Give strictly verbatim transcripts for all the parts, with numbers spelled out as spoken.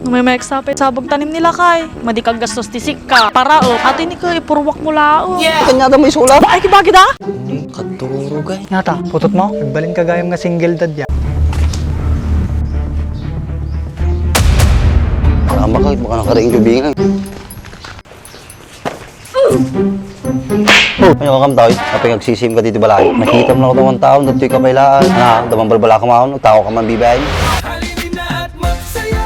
May maiksa pay sabog tanim ni lakay. Madi kaggastos ti sikka. Para, o. Ato ini ket ipurwak mo laeng. Kanya da may sulat. Ay, kibagi da? Hindi, katurog ay. Ngata, putot mo? Agbalin ka gayam nga single dad ya. Tama ka, baka nakaraing jubingan. Oh, ano ka, Kamtaw? Apay nga agsisim ka ditoy balay? Nakitam lang ako ng tao, datoy ka pay laeng. Ana, damang balbala ka maon, tao ka man bibay. Halina at magsaya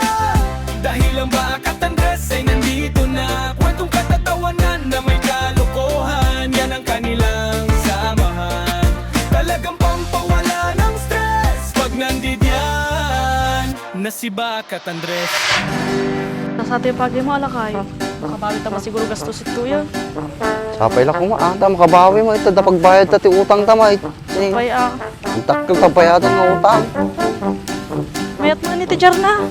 dahil ang Bakat Andres ay nandito na. Kwentong katatawanan na may kalokohan, yan ang kanilang samahan. Talagang pampawala ng stress pag nandidiyan na si Bakat Andres. Sa ti pagi mo, alakay. Makabawi ta masiguro gastos ito yan. Sapay la koma, ah, ta makabawi mo ito, da pagbayad ta ti utang ta, may. Sapay, ah. Ang takkel ta bayad nga utang. Mayat mo ni ti jarna.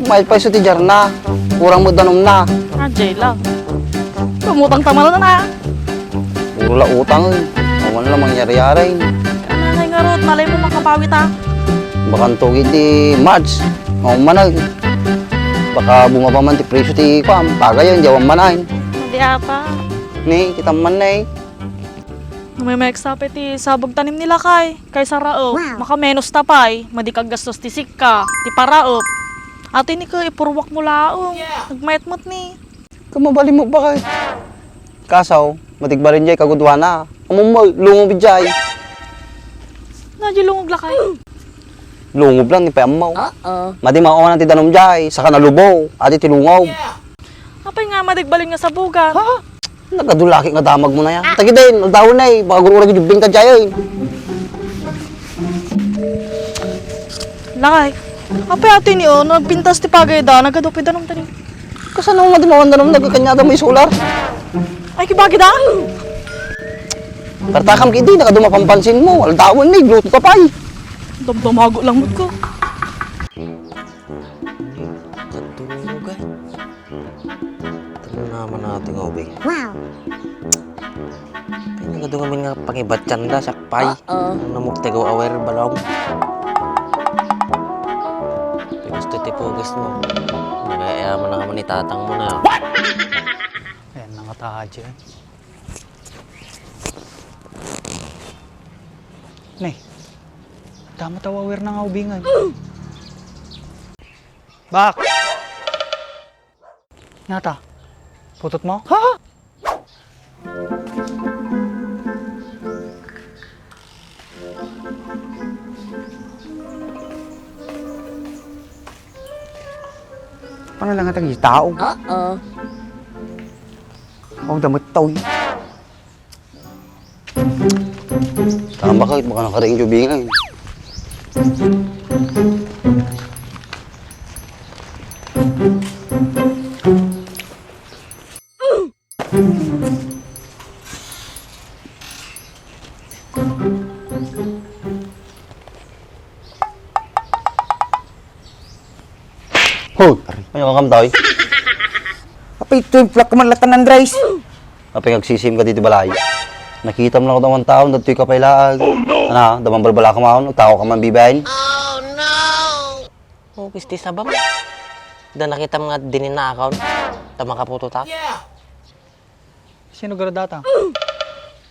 Mayat pay so ti jarna. Kurang mo danum na. Ah, jay lang. Lumutang ta man na. Puro la utang, eh. Awan la mangyari-yari. Kananay nga rod, malay mo makabawi ta. Bakan tugi ti March, maumana. Baka bumaba man ti presyo ti kuan, pagayo, hindi awan man ay. Hindi ata. Ni, kita man na eh. May maiksa pay ti sabog tanim ni lakay. Kay sarao, makamenos ta pay, madi kaggastos ti sikka, ti paraop. Ato ini ket ipurwak mo laeng. Nagmayat met ni. Kamabalim mo ba kay? Kasaw, matigbalin jay kaguduana. Ammo mo, lungog jay. Na, di lungog lakay. Lungog lang, ni payammaw. Oo. Madi mauna ti danum jay, saka nalubo, adi ti lungog. Apay nga, madigbalin nga sabugan. Ha? Nagadu laki nga damag mo na yan. Tagi din, aldaw na eh, baka gururag yung bingka jay eh. Lakay, apay ato ini o, nagpintas ti pagay da, nagadu pay danum tadi. Kasano mo madi mawan danum, nagkakanyada mo isular? Ay, kibagi da? Kartakam kidi, nakadu mapampansin mo. Aldawan na, igluto ka pa eh. Damdamago lang mo ko. Katulog ay. Tara naman natin, Obi. Wow! Pinagado kami nga pangibatyan da, sakpay. Oo. Ang namuktegaw aware, balong. Gusto ti pugis mo. Nagaya mo na kami ni tatang mo na. Ayan na nga taha dyan. Ne, damo ta aware na nga ubingan. Bak! Ngata, putot mo? Ha? Paano lang atang tao? Oo. Ang damit tao eh. Tama ka, baka nakaraing jubingan. Hoy, ano ka, Kamtaw? Apay, ito yung plak man latan, Andres. Apay, agsisim ka dito balay. Nakita mo lang ako ng tao, datoy ka pay laeng. Ana, damang balbala ka maon, tao ka man bibay. Oh, no! Oh, kisti sabam. Da nakita mga dininakaw. Ta makaputo ta. Sino garada ta?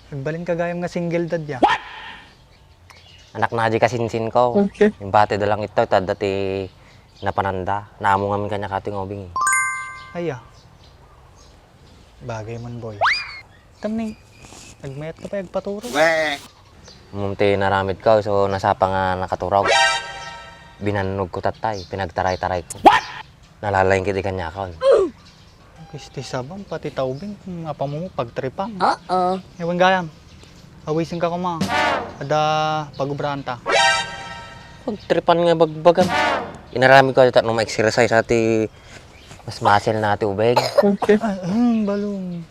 Agbalin ka gayam nga single dad ya. Anak na di kasinsin ko. Okay. Imbati da lang ito, tadda ti napananda. Naamo ngamin kanya kating ubing. Aya. Bagay man, boy. Tamni, nagmayat ka pa agpaturo. Mum ti naramid ko, so nasapa nga nakaturog. Binannog ko tatay, pinagtaray-taray ko. What? Nalalaing kiti kanyakon. Kisti sabam, pati taubing, hmm, apamumo, pagtripan. Oo. Ewan gayam. Awisin ka kuma. Ada pagubraan ta. Pagtripan nga bagbagam. Inaramid ko ata no ma-exercise ati mas muscle na ati ubing. Okay. Ah, hmm, balong.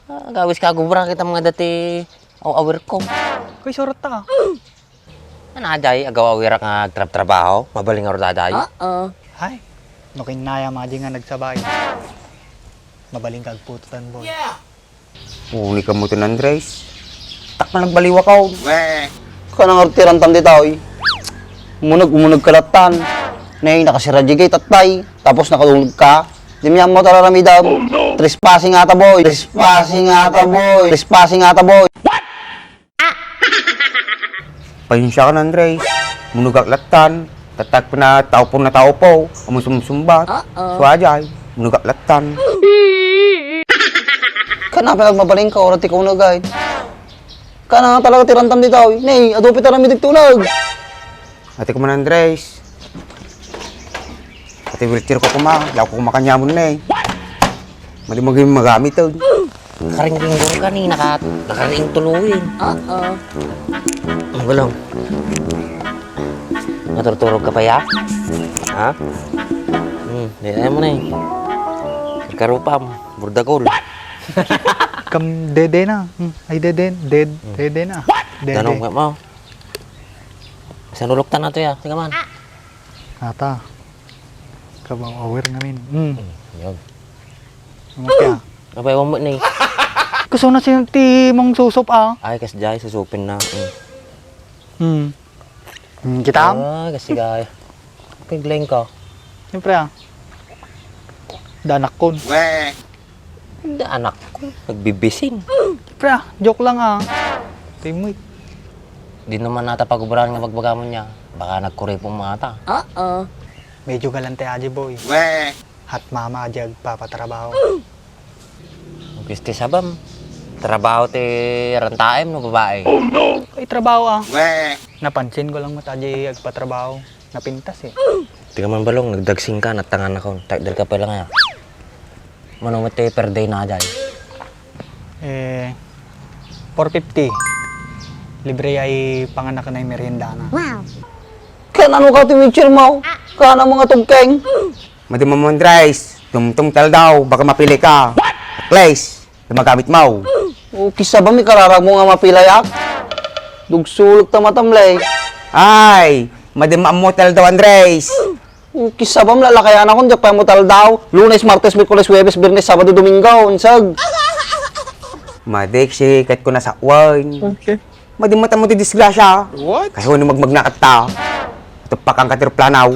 Ah, gawis ka gubra kita mga dati aw awir ko. Kay surat ta. Ano, Jay? Agaw-awirak nga agtrabtrabaho? Mabaling nga rudadayo? Oo. Hay, no kinayam, adi nga nagsabay. Mabaling ka agputotan, boy. Uli ka mo tin, Andres. Tak na nagbaliwa ka, oh. Weh. Ka nang artiran tan di tao, eh. Umunag, umunag ka latan. Nay, nakasira di kay tatay. Tapos nakatulog ka. Di mi ammo tararamidam. Trespassing ata, boy. Trespassing ata, boy. Trespassing ata, boy. Painsiakan, Andres. Munogak lattan. Tatak na taupo na taupo. Amun sumsumbat. Uh-oh. Suajay. Munogak lattan. Kana pa nagmabaling ka, ora ti kaunag ay. Kana talaga ti rantam di tao. Nay, adu pay ti aramid ti unag. Ati ko man, Andres. Ati wheelchair ko kuma, law ko kumakanyamon na eh. Madi maging magamit eh. Karing ringgor ka ni, naka-, nakaring tuluin. Oo. Ang gulong. Naturturog ka pa ya? Ha? Hmm, di ayaw mo na eh. Karupam, burdagol. Kam dede na. Hmm, ay dede, ded, dede na. Dede. Tanong ka mo. Sanulok ta na to ya, sige man. Ata. Kabaw aware ngamin. Hmm. Hmm, yun. Ano kaya? Abay, wamo ni. Gusto na sino ti mong susup ah. Ay, kas jay, susupin na. Hmm. Hmm. Hmm, kita? Ah, kasi kaya. Kay Glenn ka. Siyempre ah. Danak kon. Da anak ko, nagbibisin. Pre, ah, joke lang ah. Teammate. Di naman nata pagubrahan nga bagbagamon niya. Baka nagkuripon mo ata. Oo. Medyo galante aja, boy. Weh. Hot mama aja agpapatrabaho. Gusti sabam. Trabaho ti rantaem no babae. Ay, trabaho ah. Weh. Napansin ko lang mata aja agpatrabaho. Napintas eh. Di ka man balong, nagdagsing ka, natangan ako. Takder ka pala nga. Mano mo ti per day na dyan? Eh, four fifty. Libre ay panganak na yung merienda na. Wow. Kan ano ka ti wheelchair mo? Kan ang mga tugkeng? Madi mo, Andres. Tumtum tal daw, baka mapili ka. At least, na magamit mo. O, kisa ba may kararag mo nga mapilayak? Dugsulog ta matamlay. Ay, madi mo ang motel daw, Andres. O, kisa ba malalakayan ako, diyak pa motel daw. Lunes, Martes, Miyerkules, Huwebes, Biyernes, Sabado, Domingo, unsag. Madik, sikat ko na sa wine. Okay. Madi mo tamo ti disgrasya. What? Kasi wano magmagnakat ta. Tupakan ka ti eroplanaw.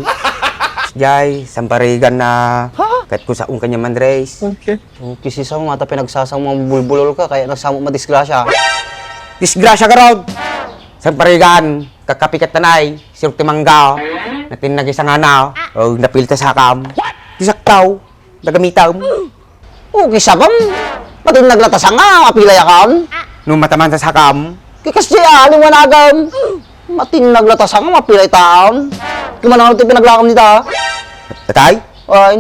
Jay, samparigan na. Ha? Kat ko sa ung kanya Andres. Okay. Ang kisisa mo, mata pinagsasang mo, bulbulol ka, kaya nagsamo madisgrasya. Disgrasya ka rod! Samparigan, kakapikat tanay, sirok ti mangga, natin nagisangana, o napilta sakam. Disaktaw, nagamitam. Okay, sabam. Matin naglatasang nga, mapilay akam. No mataman ta sakam. Kikas di alim nga nagam. Matin naglatasang nga, mapilay taam. Kumanang ti pinaglakam dita. Tatay? Ay.